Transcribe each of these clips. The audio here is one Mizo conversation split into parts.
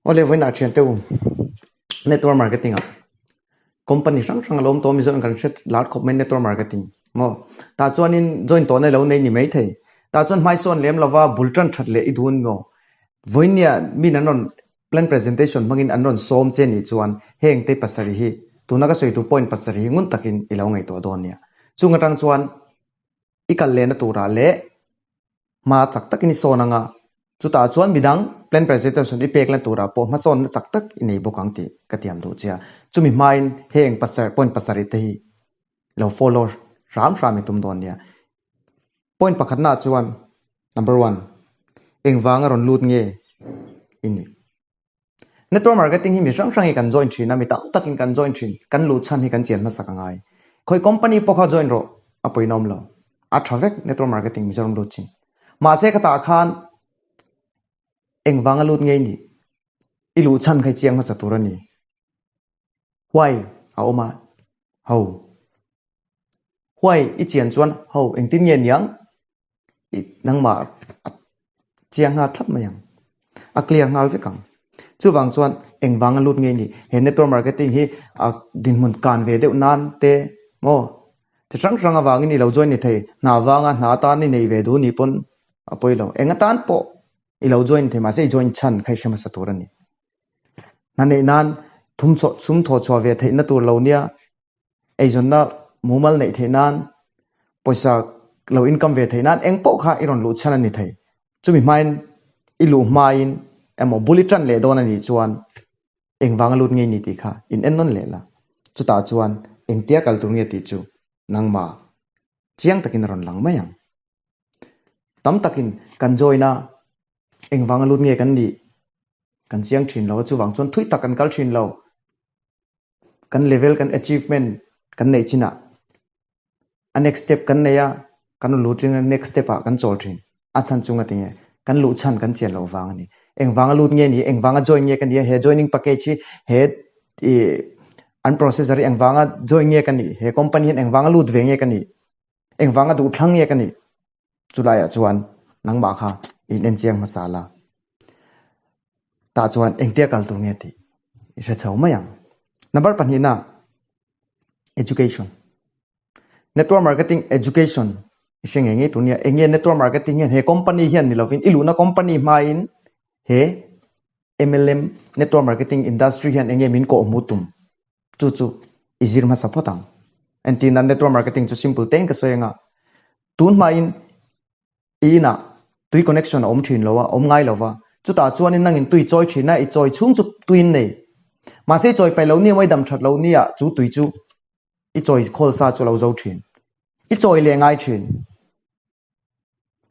Awle vawiinah thiante u, network marketing ah company hrang hrang a lo awm tawh a Mizoram kan hre lar khawp mai network marketing maw tah chuanin join tawhna i lo nei ni maithei tah chuan hmaisawn lem lova bul tan that leh i duh maw vawiinia min an rawn plan presentation hmangin an rawn sawm che nih chuan heng te pasarih hi tuna ka sawi tur point pasarih hi ngun takin i lo ngaihtuah dawn nia chung atang chuan i kal lehna turah leh hma chak takin i sawn ang a, chutah chuan midang plan presentation i pek la turah pawh hmasawnna chak tak i nei bawk ang tih ka tiam duh che a. Chumi hmain heng pasarih point pasarih te hi lo follow hram hram i tum dawn nia. Point pakhatnaah chuan number one, engvanga rawn lut nge i nih? Network marketing hi mi hrang hrang hi kan join thin a, mi tam takin kan join thin, kan luh chhan hi kan chian hmasak a ngai. Khawi company pawh kha join rawh, a pawinawm lo. A tha vek network marketing Mizoram lut chin. Mahse ka tah khan engvanga lut ngei nih? I luh chhan kha i chiang hmasa tur a ni. Why a awm a, ho. Why i chian chuan ho engtin nge niang? I nangmah a chiang nghal thlap mai ang. A clear nghal vek ang. Chuvang chuan engvang a lut ngei ni? He network marketing hi a dinhmun kan ve deuh nan te maw chi hrang hrang avangin i lo join ni thei. Hna vanga hna atan i nei ve duh ni pawn a pawi lo. Eng atan pawh i lo join thei mahse i join chhan kha i hre hmasa tur a ni. Hna neih nan thum chhuah sum thawh chhuah ve theihna tur lo nia. Eizawnna mumal neih theih nan, pawisa lo income ve theih nan eng pawh kha i rawn luh chhan a ni thei. Chumi hmain i luh hmain emaw bul i tan leh dawn a nih chuan engvanga lut ngei ni tih kha in en nawn leh la. Chutah chuan engtia kal tur nge tih chu nangmah chiang takin a rawn lang mai ang. Tam takin kan join a, engvanga lut nge kan nih kan chiang thin lo a, chuvang chuan thui tak kan kal thin lo. Kan level kan achievement kan neih chinah a next step kan nei a, kan rawn lut ring a next step ah kan chawl thin. A chhan chu ngatinge kan luh chhan kan chian loh vang a ni. Engvanga lut nge ni, engvanga join nge ka nia, he joining package hi he ih an processor hi engvanga join nge ka nih, he company hian engvanga lut ve nge ka nih, engvanga duh thlang nge ka nih. Chulaiah chuan nangmah kha in en chiang hmasa la. Tah chuan engtia kal tur nge tih i hre chho mai ang. Number pahnihna, Education. Network marketing education i hre ngei ngei tur nia. Eng nge network marketing hian he company hian ni lovin i luhna company hmain he MLM network marketing industry hian eng nge min kawhhmuh tum chu chu i zir hmasa phawt ang. Entirna network marketing chu simple tein ka sawi anga tun hmain I inah tui connection a awm thin lo a, awm ngai lo va. Chutah chuanin nangin tui chawi thin a, i chawi chhung chu tuiin nei. Mahse i chawi paih lo ni emaw i dam that lo nia chu tui chu i chawi khawl sa chu a lo zo thin. I chawi leh ngai thin.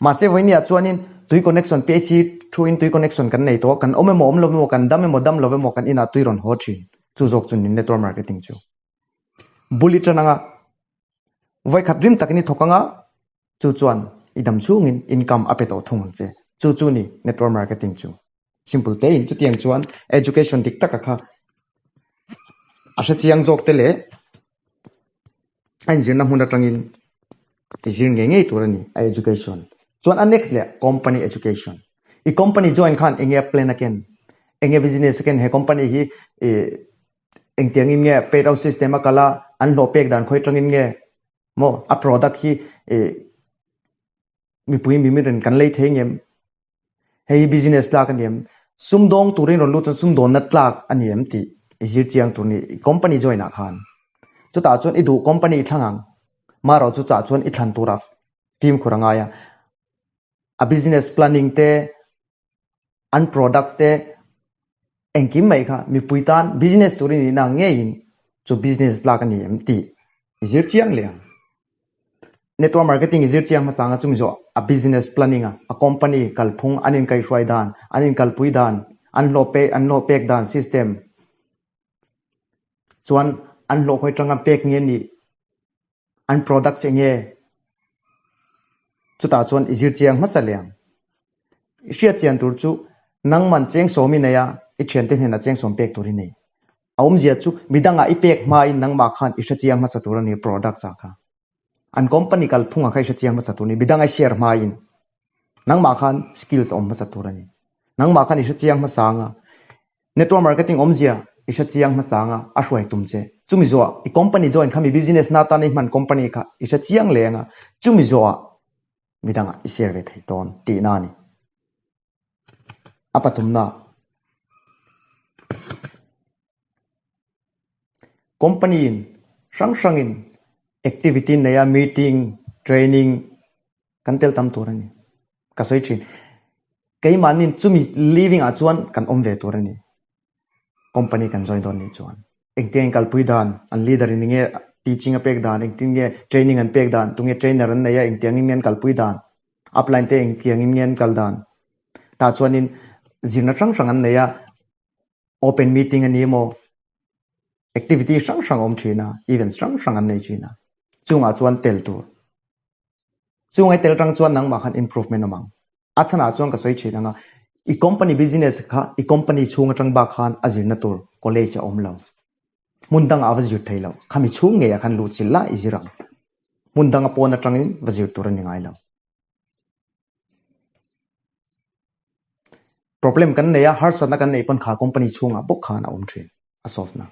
Mahse vawinia chuanin tui connection PHC thu in tui connection kan nei tawh a, kan awm emaw awm lo emaw, kan dam emaw dam lo emaw kan inah tui rawn haw thin. Chu zawk chu ni network marketing chu. Bul i tan anga vawikhat rim takin i thawk anga Chu chuan i dam chhungin income a pe tawh thung ang che. Chu chu ni network marketing chu. Simple te in chutiang chuan education dik taka kha a hre chiang zawk te leh a inzirna hmun atangin i zir ngei ngei tur a ni a education. Chuan a next leh company education. I company join khan enge a plan a ken, enge business a ken he company hi ih engtiangin nge payroll system a kal a, an hlawh pek dan khawi atangin nge Maw a product hi ih mipui mimirin kan lei thei ngem? Hei hi business tlak a ni em? Sumdawng turin rawn lut chuan sumdawnna tlak a ni em tih i zir chiang tur ni company join ah khan. Chutah chuan i duh company i thlang ang. Marawh chutah chuan i thlan tura fimkhur a ngai a. A business planning te, an products te engkim mai kha mipui tan business turin nihna ngeiin chu business lak a ni em tih i zir chiang leh ang. Network marketing i zir chiang hmasa anga chumi zawh a business planning a, a company kalphung an inkaihhruai dan, an inkalpui dan, an hlawh pek an hlawh pek dan system chuan an hlawh khawi tanga pek nge nih An products eng nge? Chutah chuan i zir chiang hmasa leh ang. I hriat chian tur chu nangman cheng sawm i nei a, i thiante hnenah cheng sawm pek tur i nei. A awmzia chu midangah i pek hmain nangmah khan i hre chiang hmasa tur a ni products ah kha. An company kalphungah kha i hre chiang hmasa tur a ni, midang i share hmain. Nangmah khan skills a awm hmasa tur a ni. Nangmah khan i hre chiang hmasa ang a. Network marketing awmzia i hre chiang hmasa anga a hruai tum che. Chumi zawhah i company join kha mi business na tan i hman company kha i hre chiang leh anga chumi zawhah midangah i share ve thei dawn tihna a ni. A pathumna, company in hrang hrangin activity neia meeting, training kan tel tam tur a ni. Ka sawi thin. Keimahniin chumi living ah chuan kan awm ve tur a ni. Company kan join dawn nih chuan engtin an kalpui dan, an leader in enge teaching a pek dan, engtin nge training an pek dan, tunge trainer an nei a, engtiangin nge an kalpui dan, upline te engtiangin nge an kal dan. Tah chuanin zirna hrang hrang an nei a, open meeting a ni emaw, activity hrang hrang a awm thin a, events hrang hrang an nei thin a, chungah chuan tel tur. Chungai tel tang chuan nangmah khan improvement awm ang. A chhanah chuan ka sawi thin ang a, i company business kha i company chhung atang bak khan a zirna tur college a awm lo. Hmun dangah a va zir thei lo. Khami chhung ngeiah khan luh chilh la i zir ang. Hmun danga pawn atangin va zir tur a ni ngai lo. Problem kan nei a, harsatna kan neih pawn kha company chhungah bawk khan a awm thin a solve na.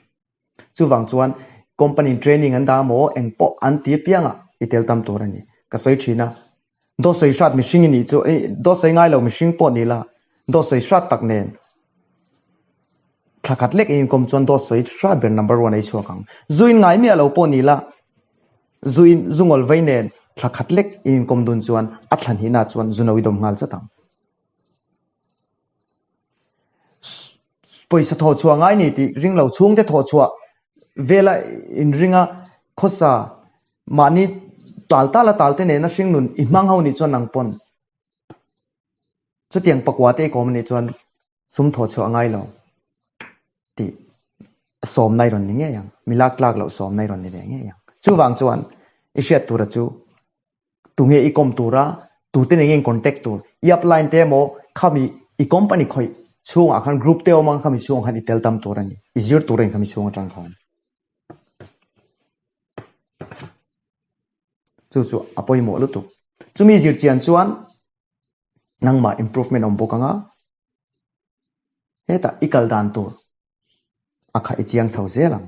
Chuvang chuan company in training an dah maw engpawh an ti apiangah i tel tam tur a ni. Ka sawi thin a, dawt sawi hrat mihring i nih chu, dawt sawi ngai lo mihring pawh ni la, dawt sawi hrat tak nen thla khat lek i inkawm chuan dawt sawi hrat ber number one a i chhuak ang. Zu in ngai miah lo pawh ni la, Zu in zu ngawl vei nen thla khat lek in inkawm dun chuan a thla hnihna chuan zu no i dawm nghal chat ang. Pawisa thawh chhuah ngai ni tih ring lo chhungte thawh chhuah vela inring a khawsa mahni tal tal a tal te nena hringnun i hmang ho nih chuan nang pawn chutiang pakua te i kawm anih chuan Sum thawh chhuah ngai lo tih sawmna i rawn ni ngei ang, mi lak tlak loh sawmna i rawn ni ve ngei ang. Chuvang chuan i hriat tura chu tunge i kawm tura, tute nen nge in contact tur, i upline te emaw khami i company khawih chhungah khan group te awm ang khami chhungah khan i tel tam tur a ni, i zir tur a ni khami chhung atang khan. Chu chu a pawimawh lutuk. Chumi zir chian chuan nangmah improvement awm bawk anga hetah i kal dan tur a kha i chiang chho zel ang.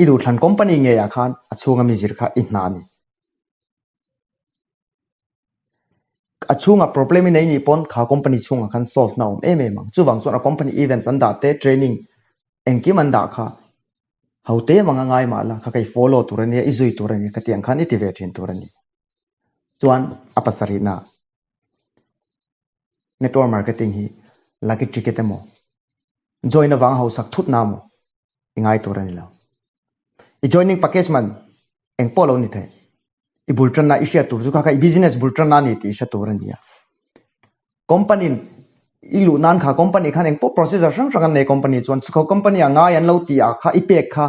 I duhthlan company ngeiah khan a chhunga mi zir kha i hna a ni. A chhunga problem i nei nih pawn kha company chhungah khan solve na awm em em ang. Chuvang chuan a company events an dah te training engkim an dah kha ho te mang a ngai mah la kha ka i follow tur a nia i zui tur a nia khatiang khan i ti ve thin tur a ni. Chuan a pasarihna network marketing hi lucky ticket emaw join avanga hausak thut na maw i ngai tur a ni lo. I joining package man eng pawh lo ni thei. I bul tanna i hriat tur chu kha kha i business bul tanna a ni tih i hre tur a ni a. Company in i luh nan kha company khan eng pawh procedure hrang hrang an nei company chuan chukho company a ngai an lo tih ah kha i pek kha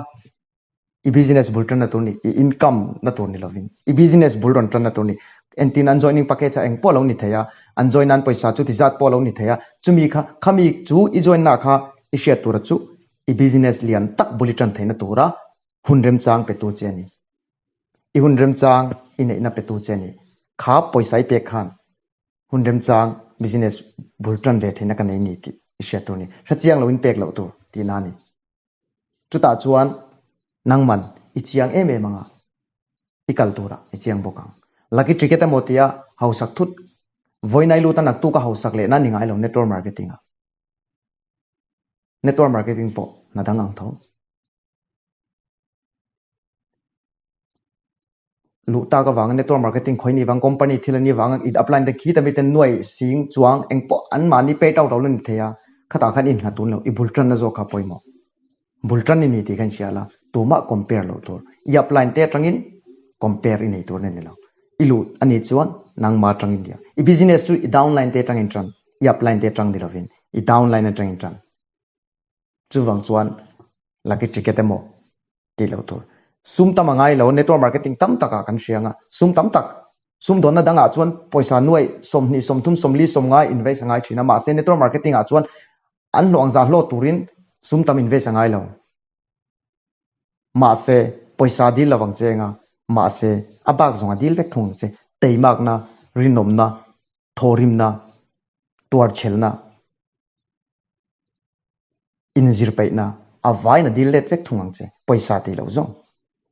i business bul tanna tur ni, i income na tur ni lovin i business bul rawn tanna tur ni. Entin an joining package ah eng pawh lo ni thei a, an join nan pawisa chu ti zat pawh lo ni thei a, chumi kha khami chu i join na kha i hriat tura chu i business lian tak bul i tan theihna tura hun remchang pe tu che a ni. I hun remchang i neihna pe tu che a ni. Kha pawisa i pek khan hun remchang business bul tan ve theihna ka nei ni tih i hriat tur a ni. Hrechiang loin pek loh tur tihna a ni. Chutah chuan nangman i chiang em em anga i kal turah i chiang bawk ang. Lucky ticket emaw tia hausak thut vawi nai lut a naktuk a hausak lehna ni ngai lo network marketing ah. Network marketing pawh hna dang ang tho. Luh tak avanga network marketing khawi ni vang company thil an ni vang i upline te khi ta mi ten nuai sing chuang engpawh an mahni pay tau tau la ni thei a khatah khan in nghat tun lo i bul tan na zawk kha pawimawh bul tan i ni tih kha in hria la tumah compare loh tur i upline te atangin compare i nei tur a ni lo i luh a nih chuan nangmah atangin nia i business chu i downline te atangin tan i upline te atang ni lovin i downline atangin tan chuvang chuan lucky ticket emaw tih loh tur. Sum tam a ngai lo, network marketing tam takah kan hria anga, sum tam tak, sum dawnna dangah chuan pawisa nuaih 20, 30, 40, 50 invest a ngai thin a, mahse network marketing ah chuan an hlawh ang zah hlawh turin sum tam invest a ngai lo. Mahse pawisa dil lo ang che anga, mahse a bak zawng a dil vek thung ang che, teimakna, rinawmna, thawhrimna, tuarchhelna. Inzir peihna a vain a dil let vek thung ang che, pawisa tih loh zawng.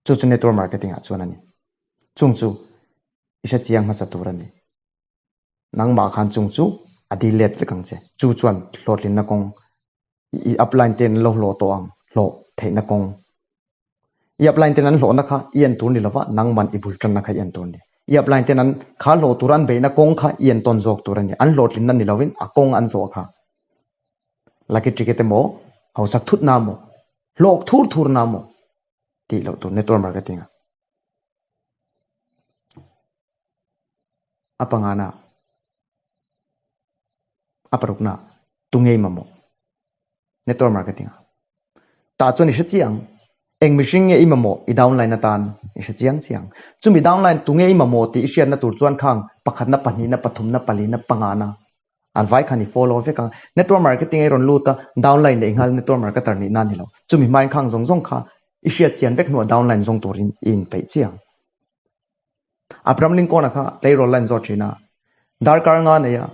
Chu chu network marketing ah chuan a ni. Chung chu i hre chiang hmasa tur a ni. Nangmah khan chung chu a dil let vek ang che. Chu chuan hlawhtlinna kawng i upline ten an lo hlawh tawh ang, hlawh theihna kawng. I upline ten an hlawhna kha i en tur ni lova, nangman i bul tanna kha i en tur ni. I upline ten an kha hlawh tura an beihna kawng kha i en tawn zawk tur a ni. An hlawhtlinna ni lovin a kawng an zawh kha. Lucky ticket emaw, hausak thutna emaw, hlawk thur thurna emaw tih loh tur network marketing ah. A pangana, a parukna, tungei mamawh network marketing ah. Tah chuan i hre chiang, eng mihring nge i mamawh i downline atan i hre chiang chiang. Chumi downline tunge i mamawh tih i hriatna tur chuan khang pakhatna, pahnihna, pathumna, palina, pangana An vai khan i follow vek ang. Network marketing a i rawn lut a, downline neih nghal network marketer nih na ni lo. Chumi hmain khang zawng zawng kha i hriat chian vek hnuah downline zawng turin i inpeih chiang. Abraham Lincoln-a kha tleirawl line zawt thin a, darkar nga nei a,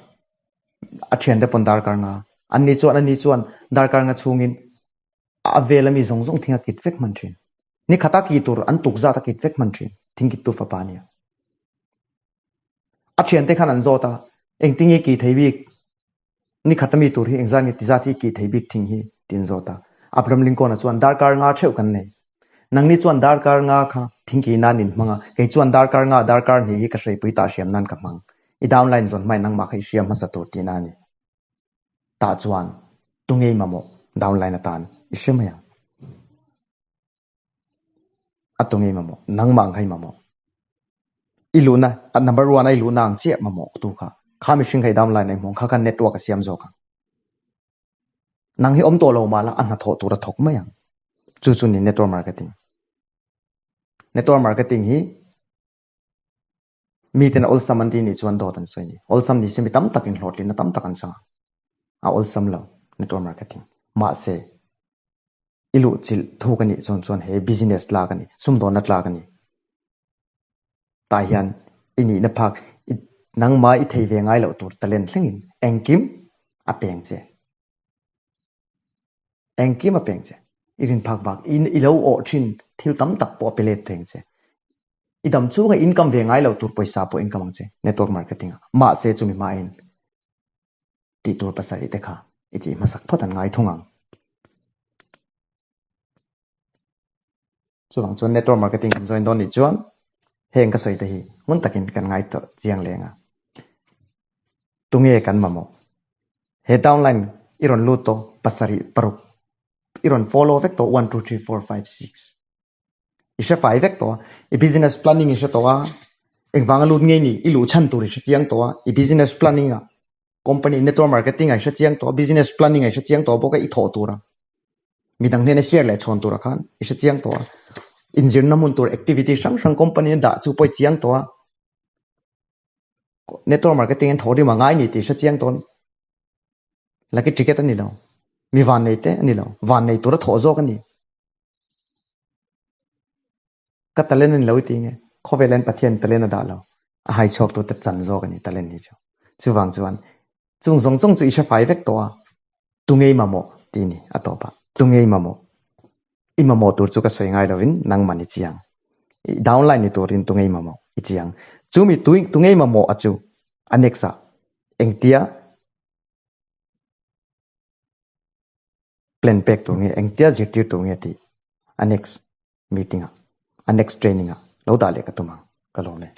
a thiante pawn darkar nga. An ni chuan ani chuan darkar nga chhungin a vel ami zawng zawng thing a kit vek hman thin. Ni khata ki tur an tuk zat a kit vek hman thin. Thingkittu fapa a nia. A thiante khan an zawt a, Engtin nge kih thei bik? Ni khat ami tur hi engzat nge tizat hi kih thei bik thing hi? tiin zawt a. Abraham Lincoln-a chuan, Darkar nga theuh kan nei. Nangni chuan darkar nga kha thingkih nan in hmang a, kei chuan darkar nga darkar hnih hi ka hreipui tah hriam nan ka hmang. I downline zawn hmain nangmah kha i hriam hmasa tur tihna a ni. Tah chuan tungei mamawh downline atan i hre mai ang. A tungei mamawh, nangmah ang kha i mamawh. I luhna, a number one a i luhna ang chiah mamawh tu kha. Kha mihring kha i downline a i hmuh ang, kha khan network a siam zawk ang. Nang hi awm tawh lo mah la a hnathawh tur a thawk mai ang. Chu chu ni network marketing. Network marketing hi Miten awlsam an ti nih chuan dawt an sawi ni. Awlsam ni se mi tam takin hlawhtlinna tam tak an chang a. A awlsam lo, network marketing. Mahse, i luhchilh thuk a nih chuan chuan he business tlak a ni, sumdawnna tlak a ni. Tah hian i nihna phak, i nangmah i thei ve ngai loh tur talent thlengin engkim a peng che. Engkim a peng che. I rin phak bak i lo awh thin thil tam tak pawh a pe let theng che. I dam chunga income ve ngai lo tur pawisa pawh income ang che network marketing ah. Mahse chumi hmain tih tur pasarih te kha i tih hmasak phawt an ngai thung ang. Chuvang chuan network marketing kan join dawn nih chuan heng ka sawi te hi ngun takin kan ngai tawh chiang leng a. Tunge kan mamawh? He downline i rawn lut tawh pasarih paruk i rawn follow vek tawh one two three four five six. I hre fai vek tawh a, i business planning i hre tawh a, engvanga lut ngei ni i luh chhan tur i hre chiang tawh a, i business planning ah company network marketing ah i hre chiang tawh a, business planning ah i hre chiang tawh bawk a, i thawh tur a, midang hnena share leh chhawn tur ah khan i hre chiang tawh a, inzirna hmun tur activity hrang hrang company a dah chu pawh i chiang tawh a, network marketing in thawh rim a ngai ni tih i hre chiang tawh a ni. Lucky ticket a ni lo, mi vannei te a ni lo, vannei tura thawh zawk a ni. Ka talent a ni lo i ti nge? Khawvel hian Pathian talent a dah lo. A hai chhuak tute chan zawk a ni talent hi chu. Chuvang chuan chung zawng zawng chu i hre fai vek tawh a, tu ngei mamawh ti ni a tawp ah. Tu ngei mamawh. I mamawh tur chu ka sawi ngai lovin nangman i chiang. I downline ni turin tu ngei mamawh i chiang. Chumi tu ngei mamawh a chu a next ah engtia Plan pek tur nge, engtia zirtir tur nge tih a next meeting ah, a next training ah lo dah leh ka tum ang, ka lawm e.